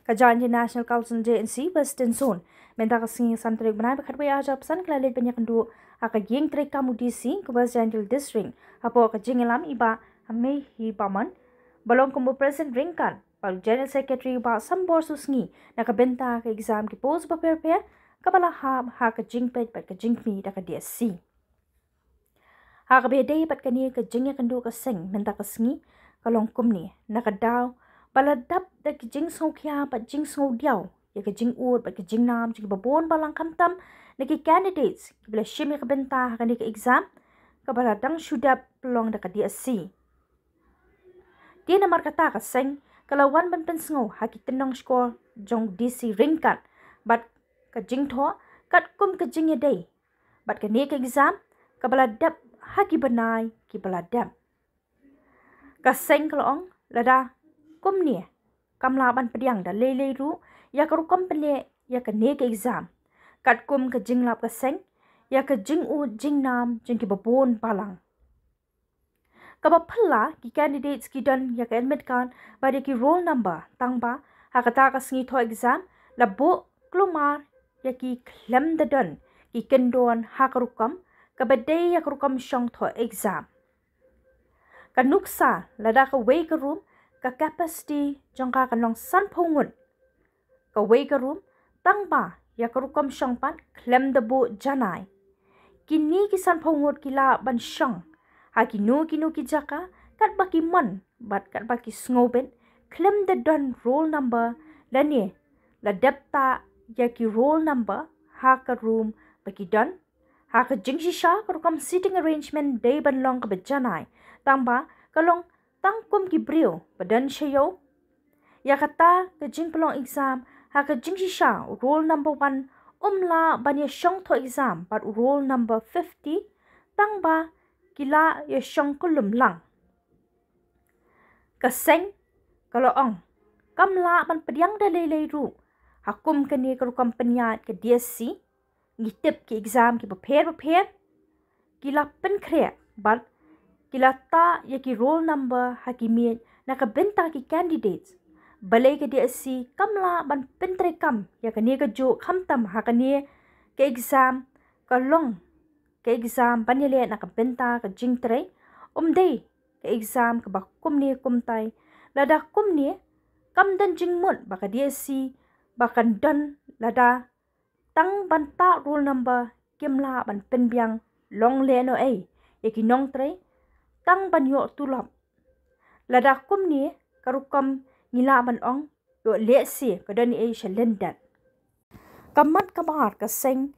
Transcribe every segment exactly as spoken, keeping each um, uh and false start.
Ka Jaintia National Council, J N C, Western Zone, mynta ka sngi san tarik bnai ba khatwei, ar hajar arphew san, ka la leit ban ïakynduh ha ka ïing treikam u D C ka West Jaintia District hapoh ka jingïalam i Bah Hamihi Barman, ba long kum u President ryngkat bad u General Secretary Bah Sambor Susngi, na ka bynta ka exam ki post bapher bapher kaba la hap ha ka jingpeit bad ka jingkmie da ka D S C. Ha kaba ïadei bad kane ka jingïakynduh ka seng mynta ka sngi, ka long kumne: na ka daw ba la dap da ki jingsngewkhia bad jingsngewdiaw ïa ka jingud bad ka jingnam jong kiba bun balang, khamtam na ki candidates kiba la shim ïa ka bynta ha kane ka exam kaba la dang shu dep pynlong da ka D S C. Te namar kata ka seng ka la wan ban pynsngew ha ki tynnong shkor jong D C ryngkat bad ka jingthoh katkum ka jingïadei bad kane ka exam kaba la dep ha ki bnai kiba la dep. Ka seng ka la ong lada kumne kam lah ban pdiang da lei lei ruh ïa ka rukom pynleh ïa kane ka exam, katkum ka jinglap ka seng ïa ka jingud jingnam jong kiba bun balang. Kaba phylla, ki candidates ki don ïa ka admit card bad ïa ki roll number, tangba ha kata ka sngi thoh exam la buh kulmar ïa ki khlem da don ki kyndon ha ka rukom kaba dei ïa ka rukom shong thoh exam. Ka nuksa, lada kawei ka room ka capacity jong ka kan long sanphew ngut, kawei ka room tangba ïa ka rukom shong pat khlem da buh janai. Kine ki sanphew ngut ki lah ban shong ha kino kino ki jaka katba ki mon bad katba ki sngewbit, khlem da don roll number lane la dep tah ïa ki roll number ha ka room ba ki don. Ha ka jingshisha ka rukom seating arrangement dei ban long kaba janai, tangba ka long tang kum ki briew ba don sha ïew. Ïa kata ka jingpynlong exam ha ka jingshisha, u roll number one um lah ban ïa shong thoh exam bad u roll number fifty tangba ki lah ïa shong kyllum lang. Ka seng ka la ong kam lah ban pdiang da lei lei ruh ha kum kane ka rukom pynïaid ka D S C. Ngi tip ki exam kiba pher bapher ki la pynkhreh bad ki la tah ïa ki roll number ha ki miej na ka bynta ki candidates. Balei ka D S C kam lah ban pyntreikam ïa kane kajuh, khamtam ha kane ka exam ka long ka exam ban ïaleh na ka bynta ka jingtrei, um dei ka exam kaba kumne kumtai? Lada kumne, kam don jingmut ba ka D S C ba kan don lada tang ban tah roll number kim lah ban pynbiang long lehnohei ïa ki nongtrei, tang ban ïoh tulop. Lada kumne ka rukom ngi lah ban ong ïoh lehse ka don ei sha lyndet. Ka mat kaba ar, ka seng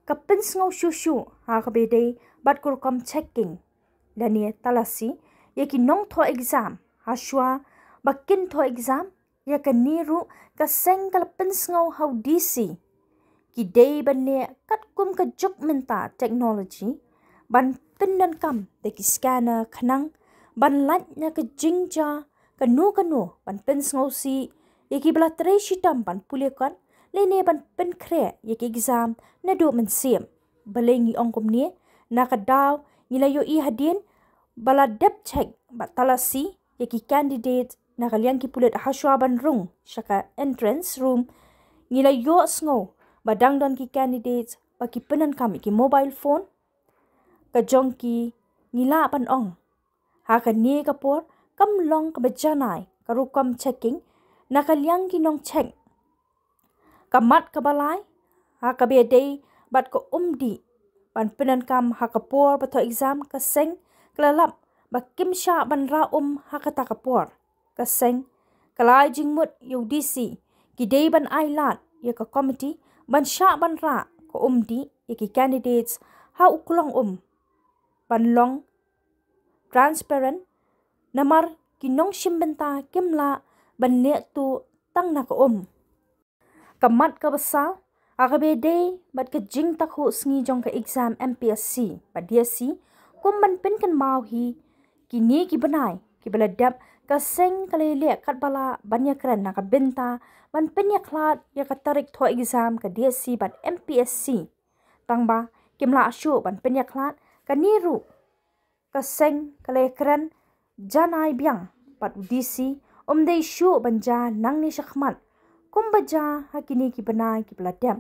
ka pynsngew shuh shuh ha kaba ïadei bad ka rukom checking lane talasi ïa ki nongthoh exam hashwa ba kin thoh exam. Ïa kane ruh ka seng ka la pynsngew ha u D C ki dei ban leh katkum ka juk mynta technology ban pyndonkam da ki scanner khnang ban lait na ka jingjia kano kano ban pynsngewsih ïa kiba la trei shitom ban pule kot lane ban pynkhreh ïa ki exam naduh mynsiem. Balei ngi ong kumne? Na ka daw ngi la ïohi hadien ba la dep check bad talasi ïa ki candidate na ka liang ki pulit hashwa ban rung sha ka entrance room. Ngi la ïohsngew ba dang don ki candidate ba ki pyndonkam ïa ki mobile phone. Ka jong ki, ngi lah ban ong ha kane ka por kam long kaba janai ka rukom checking na ka liang ki nongcheck. Ka mat kaba lai, ha kaba ïadei bad ka umdih ban pyndonkam ha ka por ba thoh exam, ka seng ka la lap ba kim shah ban rah um ha kata ka por. Ka seng ka la ai jingmut ïa u D C ki dei ban ai lad ïa ka komiti ban shah ban rah ka umdih ïa ki candidates ha u klong um ban long transparent, namar ki nongshim bynta kim lah ban leh tuh tang na ka um. Ka mat kaba saw, ha kaba ïadei bad ka jingtakhuh sngi jong ka exam M P S C bad D S C, kum ban pynkynmaw hi kine ki bnai kiba la dep, ka seng ka la ïaleh katba lah ban ïakren na ka bynta ban pynïakhlad ïa ka tarik thoh exam ka D S C bad M P S C. Tangba kim lah shuh ban pynïakhlad. Kane ruh ka seng ka la ïakren janai biang bad u D C, um dei shuh ban jia nangne shakhmat, Kumba jia ha kine ki bnai kiba la dep,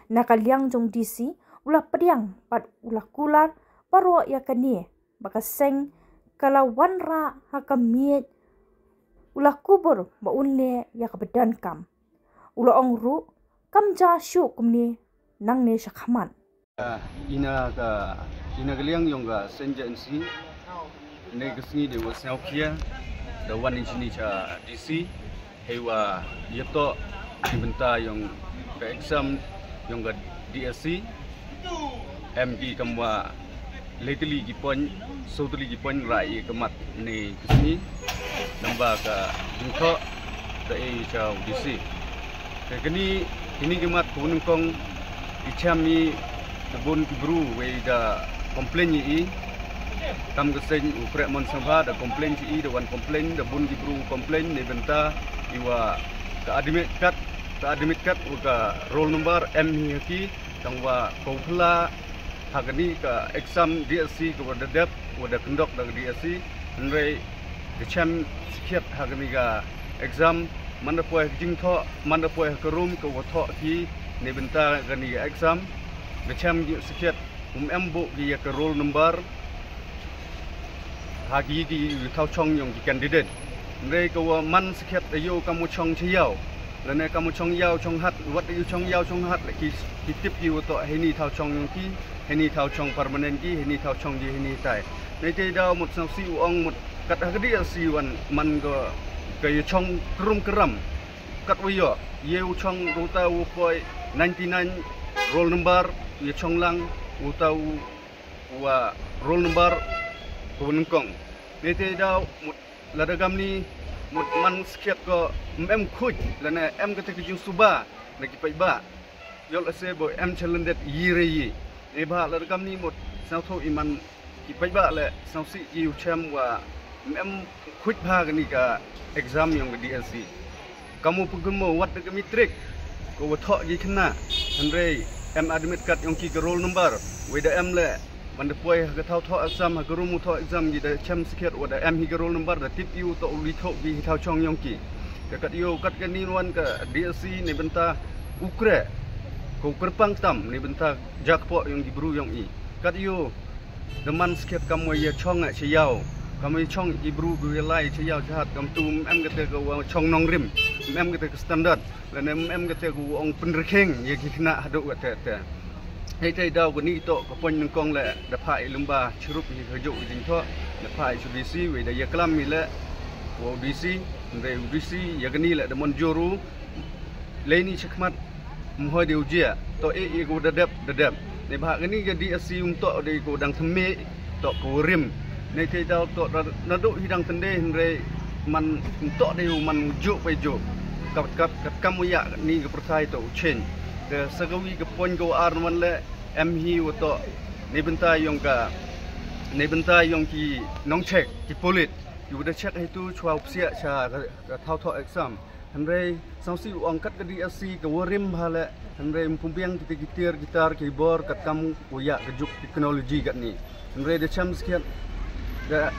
na ka liang jong DC u la pdiang bad u la kular baroh ïa kane ba ka seng ka la wanrah ha ka miej, u la kubur ba un leh ïa kaba donkam. U la ong ruh kam jia shuh kumne nangne shakhmat. Ina ka ina ka liang yong ka Saint John C ne ka sngi de wa sngewkhia da wan injini cha DC heiwa yato ki bynta yong ka exam yong ka DSC. Em ki kamwa leitali ki point sotali ki point ra i ka mat ne ka sngi namba ka jingthoh da e cha DC. Te kini kini ki mat ko nyngkong i chem i da bun ki bru wei da complain i kam ka seng u Premon Sangha da complain i da wan complain da bun ki bru complain ne bynta i wa ka admit card ka admit card u ka roll number em hi ki tang wa ko khla ha kani ka exam DSC ka wa da dep wa da conduct da ka DSC. Hynrei ka chem sikhiat ha kani ka exam man da poi ha ka jingthoh man da poi ha ka room ka wa thoh ki ne bynta kani ka exam. Ka chem sikhiat um em bu ki ya ka roll number ha ki ki thaw chong yong ki candidate. Hynrei ka wa man sikhiat da yo kam wa chong chi yaw lane kam wa chong yaw chong hat wat da yo chong yaw chong hat la ki ki tip ki wa to heni thaw chong yong ki heni thaw chong permanent ki heni thaw chong ki heni tai. Nei te daw mut sang si u ong mut kat ha ka di si wan man ka ka ya chong krum kram kat wa yo ye u chong ruta u poi ninety nine roll number ya chong lang uta u wa roll number ko nyngkong. Nei te daw mut lada gam ni mut man skhet ko em khuj lane em kata ki jingsuba na ki paidbah. Yol ase bo em challendet yi re yi. Nei ba lada gam ni mut sngewthuh i man ki paidbah le sngewsih ki u chem wa em khuj bha kani ka exam yong ka DSC. Kamu pugmo wat da ka matric ko wa thoh ki khynnah hynrei em admit card yong ki ka roll number wei da em le ban da poi ha ka thaw thoh exam ha ka room u thoh exam ki da chem skhet wa da em hi ka roll number da tip yu to u li thoh ki hi thaw chong yong ki. Ka kat yu kat ka ni wan ka DSC ni bynta u kre ko kyrpang tam ni bynta jakpoh yong ki bru yong i kat yu da man skhet kam wa ya chong a cha yaw kam wa ya chong ki bru gu ya lai cha yaw cha hat kam tu em kata ka wa chong nongrim em kata ka standard lane em kata ka wa ong pynrkheng ya ki khynnah haduh kata te. Hei te daw kani to ka point nyngkong le da pha i lumba chirup hi ka juk jingthoh da pha i chu DC wei da ya klam mi le wa DC ndai DC ya kani le da mon juru leini chakmat mhoi de ujia to e e ko da dep da dep. Nei ba kani ka DSC um to de ko dang thme to ko rim. Nei te daw to na do hi dang tende hynrei man um to de u man u juk pai juk. Kat kat kat kam u ya ni ka pyrthai to u chen. Ka sagawi ka point ko ar man le em hi u to nei bynta yong ka nei bynta yong ki nongchek ki pulit. Yu da chek hi tu chwa u psia cha ka thaw thaw exam. Hynrei sngewsih u ong kat ka DSC ka warim bha le hynrei mpumbiang kita ki tiar gitar ki bor kat kam u ya ka juk technology kat ni. Hynrei da chem skhet da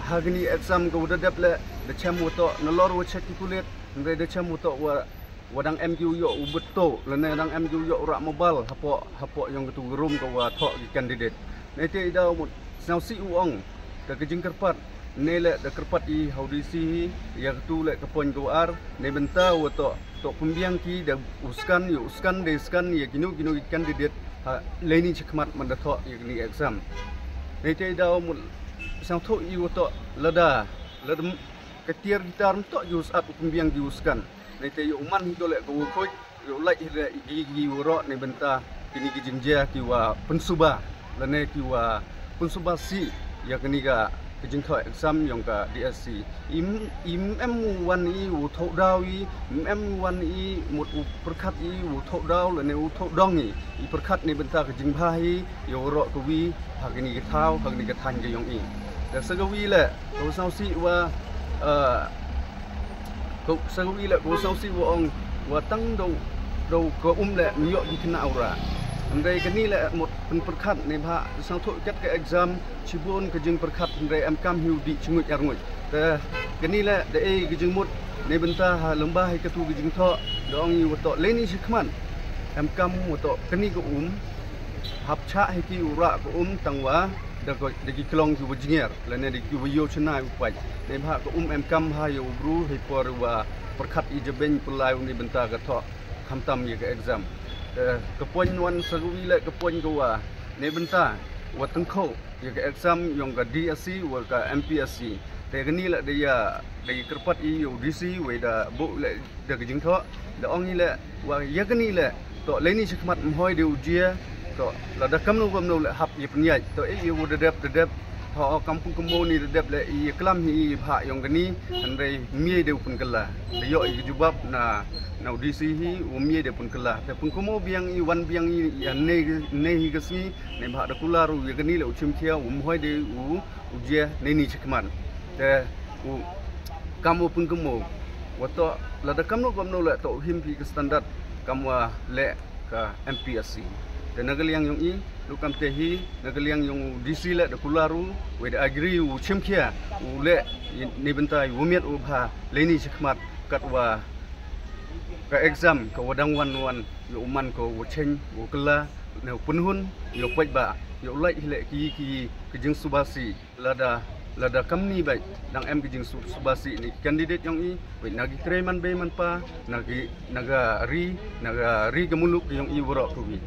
ha kani exam ka u da dep le da chem u to na lor u check ki pulit hynrei da chem u to wa wa dang em ki u yo u beto lane dang em ki u yo u rak mobile hapo hapo yong ka tu room ka wa thoh ki candidate. Nei te i daw mut sngewsih u ong ka ka jingkyrpat. Nei le da kyrpat i hau DC hi ya ka tu le ka point ka wa ar nei bynta wa to to pumbiang ki da u scan ya u scan da scan ya kino kino ki candidate ha leini chakmat man da thoh ya kini exam. Nei te i daw mut sngewthuh i wa to lada lada ka tiar gitar mto ju sat u pumbiang ju skan. Nei te yu man hi dole ka u khuj yu lai hi le i gi gi u ro nei bynta kini ki jingjia ki wa pynsuba lane ki wa pynsuba si ya kani ka ka jingthoh exam yong ka DSC. Im im em wan i u thoh daw i im em wan i mut u pyrkhat i u thoh daw lane u thoh dong i i pyrkhat nei bynta ka jingbha hi ya u ro ka wi ha kani ka thaw ha kani ka thain ka yong i. Da sa ka wi le ka u sngewsih wa ka u sa ka wi le ka u sngewsih wa ong wa tang dau dau ka um le mi yok ki kena ura. Hynrei kani le mut pynpyrkhat ne bha sngewthuh kat ka exam chibun ka jingpyrkhat hynrei em kam hiu di chinguit ar nguit. Te kani le da ei ka jingmut ne bynta ha lymba hi ka tu ka jingthoh Da ong i wa toh leini shakhmat em kam wa toh kani ka um hap chah hi ki u rah ka um tang wa da ki klong ki wa jngiar lane da ki wa yoh chna u pait. Neibhah ka um em kam ha ya u bru hi por wa pyrkhat i jabein pulai u ni bynta ka thoh khamtam ya ka exam. Ka point wan sa ka wi le ka point ka wa nei bynta wa tyngkho ya ka exam yong ka D S C wa ka M P S C. Te kani le da ya da ya kyrpad i ya u D C wei da bu le da ka jingthoh da ong i le wa ya kani le toh leini shakhmat mhoi de u jia toh lada kamno kamno le hap ya pyniaid toh i ya u da dep da dep. Ho kam pung kamo ni da dep le i ya klam hi i bha yong kani. Hynrei mie de u pun kala da yoh i ka jubab na na u D C hi u mie de pun kala. Te pung kamo biang i wan biang i ya nei nei hi ka sngi. Neibhah da kular u ya kani le u chim khia u mhoi de u u jia neini shakhmat. Te u kam u pun kamo wa toh lada kamno kamno le toh u him phi ka standard kam wa le ka M P S C. Te na ka liang yong i lu kam te hi na ka liang yong u D C le da kular u wei da agree u chim khia u le nei bynta u miat u bha leini shakhmat kat wa ka exam ka wa dang wan wan ya u man ka wa cheng wa kala ne u pynhun ya u pait ba ya u lai hi le ki ki ki jing suba si. Lada lada kamni bai dang em ki jing suba si ni candidate yong i wei na ki krei man bei man pa na ki na ga ri na ga ri ka muluk yong i warok ka wi.